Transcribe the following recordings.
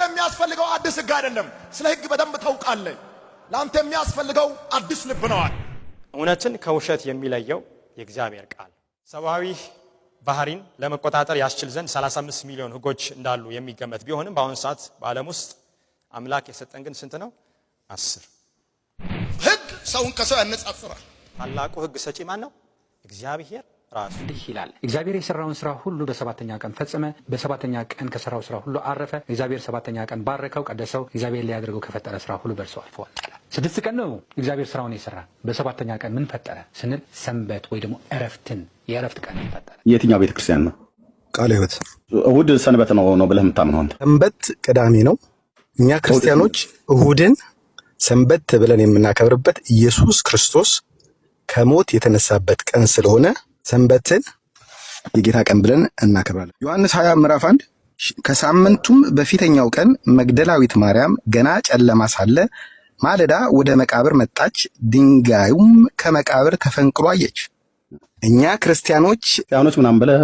የሚያስፈልገው አዲስ ህግ አይደለም። ስለ ህግ በደንብ ታውቃለህ። ለአንተ የሚያስፈልገው አዲስ ልብ ነዋል። እውነትን ከውሸት የሚለየው የእግዚአብሔር ቃል ሰብአዊ ባህሪን ለመቆጣጠር ያስችል ዘንድ 35 ሚሊዮን ህጎች እንዳሉ የሚገመት ቢሆንም በአሁኑ ሰዓት በዓለም ውስጥ አምላክ የሰጠን ግን ስንት ነው? 10። ህግ ሰውን ከሰው ያነጻጽራል። ታላቁ ህግ ሰጪ ማን ነው? እግዚአብሔር ራሱ። እንዲህ ይላል፣ እግዚአብሔር የሰራውን ስራ ሁሉ በሰባተኛ ቀን ፈጸመ። በሰባተኛ ቀን ከሰራው ስራ ሁሉ አረፈ። እግዚአብሔር ሰባተኛ ቀን ባረከው፣ ቀደሰው። እግዚአብሔር ሊያደርገው ከፈጠረ ስራ ሁሉ በእርሱ አርፈዋል። 6 ቀን ነው እግዚአብሔር ስራውን የሰራ። በሰባተኛ ቀን ምን ፈጠረ ስንል ሰንበት ወይ ደግሞ እረፍትን፣ የእረፍት ቀን ፈጠረ። የትኛው ቤተክርስቲያን ነው? ቃለ ሕይወት። እሁድ ሰንበት ነው ብለህ የምታምነው አንተ? ሰንበት ቅዳሜ ነው። እኛ ክርስቲያኖች እሁድን ሰንበት ብለን የምናከብርበት ኢየሱስ ክርስቶስ ከሞት የተነሳበት ቀን ስለሆነ ሰንበትን የጌታ ቀን ብለን እናከብራለን። ዮሐንስ 20 ምዕራፍ 1፣ ከሳምንቱም በፊተኛው ቀን መግደላዊት ማርያም ገና ጨለማ ሳለ ማለዳ ወደ መቃብር መጣች፣ ድንጋዩም ከመቃብር ተፈንቅሎ አየች። እኛ ክርስቲያኖች ክርስቲያኖች ምናምን ብለህ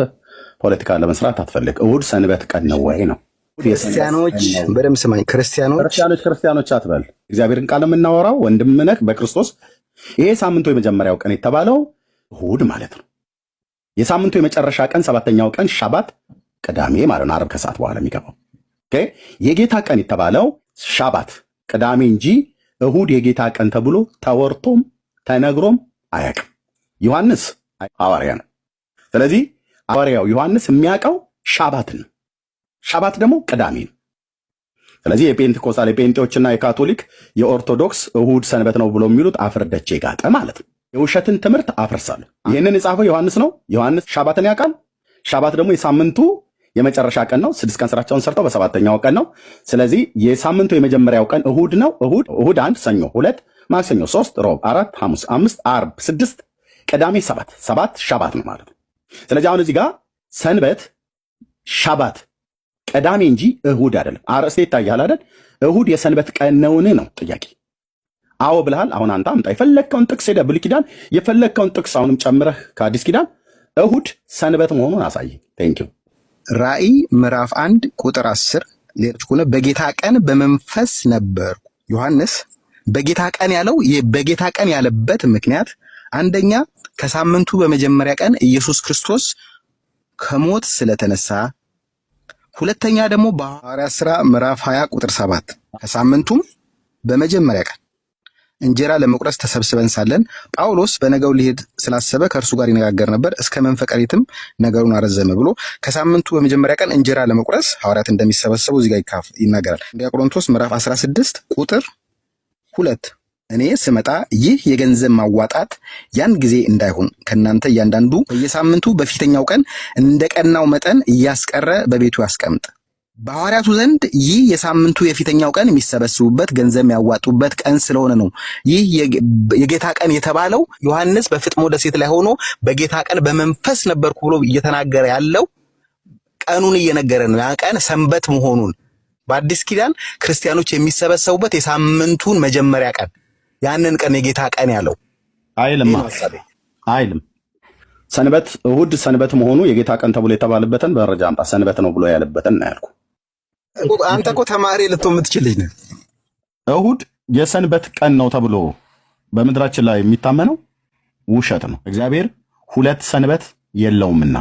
ፖለቲካ ለመስራት አትፈልግ። እሁድ ሰንበት ቀን ነው ወይ ነው? ክርስቲያኖች፣ በደምብ ስማኝ። ክርስቲያኖች ክርስቲያኖች ክርስቲያኖች አትበል። እግዚአብሔርን ቃል የምናወራው ወንድም ነህ በክርስቶስ። ይሄ ሳምንቱ የመጀመሪያው ቀን የተባለው እሁድ ማለት ነው። የሳምንቱ የመጨረሻ ቀን ሰባተኛው ቀን ሻባት ቅዳሜ ማለት ነው። ዓርብ ከሰዓት በኋላ የሚገባው okay። የጌታ ቀን የተባለው ሻባት ቅዳሜ እንጂ እሁድ የጌታ ቀን ተብሎ ተወርቶም ተነግሮም አያውቅም። ዮሐንስ ሐዋርያ ነው። ስለዚህ ሐዋርያው ዮሐንስ የሚያውቀው ሻባትን ነው። ሻባት ደግሞ ቅዳሜ ነው። ስለዚህ የጴንጤኮስታል የጴንጤዎችና የካቶሊክ የኦርቶዶክስ እሁድ ሰንበት ነው ብሎ የሚሉት አፍርደቼ ጋጠ ማለት ነው። የውሸትን ትምህርት አፍርሳለሁ። ይህንን የጻፈው ዮሐንስ ነው። ዮሐንስ ሻባትን ያውቃል። ሻባት ደግሞ የሳምንቱ የመጨረሻ ቀን ነው። 6 ቀን ስራቸውን ሰርተው በሰባተኛው ቀን ነው። ስለዚህ የሳምንቱ የመጀመሪያው ቀን እሁድ ነው። እሁድ እሁድ 1፣ ሰኞ 2፣ ማክሰኞ 3፣ ሮብ 4፣ ሐሙስ 5፣ ዓርብ 6፣ ቅዳሜ 7። 7 ሻባት ነው ማለት ነው። ስለዚህ አሁን እዚህ ጋር ሰንበት ሻባት ቅዳሜ እንጂ እሁድ አይደለም። አርእስቴ ይታያል አይደል? እሁድ የሰንበት ቀን ነውን ነው ጥያቄ። አዎ ብለሃል። አሁን አንተ አምጣ የፈለግከውን ጥቅስ፣ ሄደህ ብሉይ ኪዳን የፈለግከውን ጥቅስ አሁንም ጨምረህ ከአዲስ ኪዳን እሁድ ሰንበት መሆኑን አሳይ። Thank you። ራእይ ምዕራፍ 1 ቁጥር 10፣ ሌሎች ከሆነ በጌታ ቀን በመንፈስ ነበርኩ። ዮሐንስ በጌታ ቀን ያለው በጌታ ቀን ያለበት ምክንያት አንደኛ ከሳምንቱ በመጀመሪያ ቀን ኢየሱስ ክርስቶስ ከሞት ስለተነሳ፣ ሁለተኛ ደግሞ በሐዋርያት ሥራ ምዕራፍ 20 ቁጥር 7፣ ከሳምንቱም በመጀመሪያ ቀን እንጀራ ለመቁረስ ተሰብስበን ሳለን ጳውሎስ በነገው ሊሄድ ስላሰበ ከእርሱ ጋር ይነጋገር ነበር፣ እስከ መንፈቀ ሌሊትም ነገሩን አረዘመ ብሎ ከሳምንቱ በመጀመሪያ ቀን እንጀራ ለመቁረስ ሐዋርያት እንደሚሰበሰቡ እዚህ ጋር ይናገራል። አንደኛ ቆሮንቶስ ምዕራፍ 16 ቁጥር 2፣ እኔ ስመጣ ይህ የገንዘብ ማዋጣት ያን ጊዜ እንዳይሆን ከእናንተ እያንዳንዱ በየሳምንቱ በፊተኛው ቀን እንደ ቀናው መጠን እያስቀረ በቤቱ ያስቀምጥ። በሐዋርያቱ ዘንድ ይህ የሳምንቱ የፊተኛው ቀን የሚሰበስቡበት ገንዘብ የሚያዋጡበት ቀን ስለሆነ ነው። ይህ የጌታ ቀን የተባለው ዮሐንስ በፍጥሞ ደሴት ላይ ሆኖ በጌታ ቀን በመንፈስ ነበርኩ ብሎ እየተናገረ ያለው ቀኑን እየነገረ ነው። ያ ቀን ሰንበት መሆኑን፣ በአዲስ ኪዳን ክርስቲያኖች የሚሰበሰቡበት የሳምንቱን መጀመሪያ ቀን ያንን ቀን የጌታ ቀን ያለው አይልም አይልም። ሰንበት እሁድ ሰንበት መሆኑ የጌታ ቀን ተብሎ የተባለበትን መረጃ አምጣ። ሰንበት ነው ብሎ ያለበትን ነው ያልኩህ። አንተ እኮ ተማሪ ልትሆን የምትችል ልጅ ነህ። እሁድ የሰንበት ቀን ነው ተብሎ በምድራችን ላይ የሚታመነው ውሸት ነው። እግዚአብሔር ሁለት ሰንበት የለውምና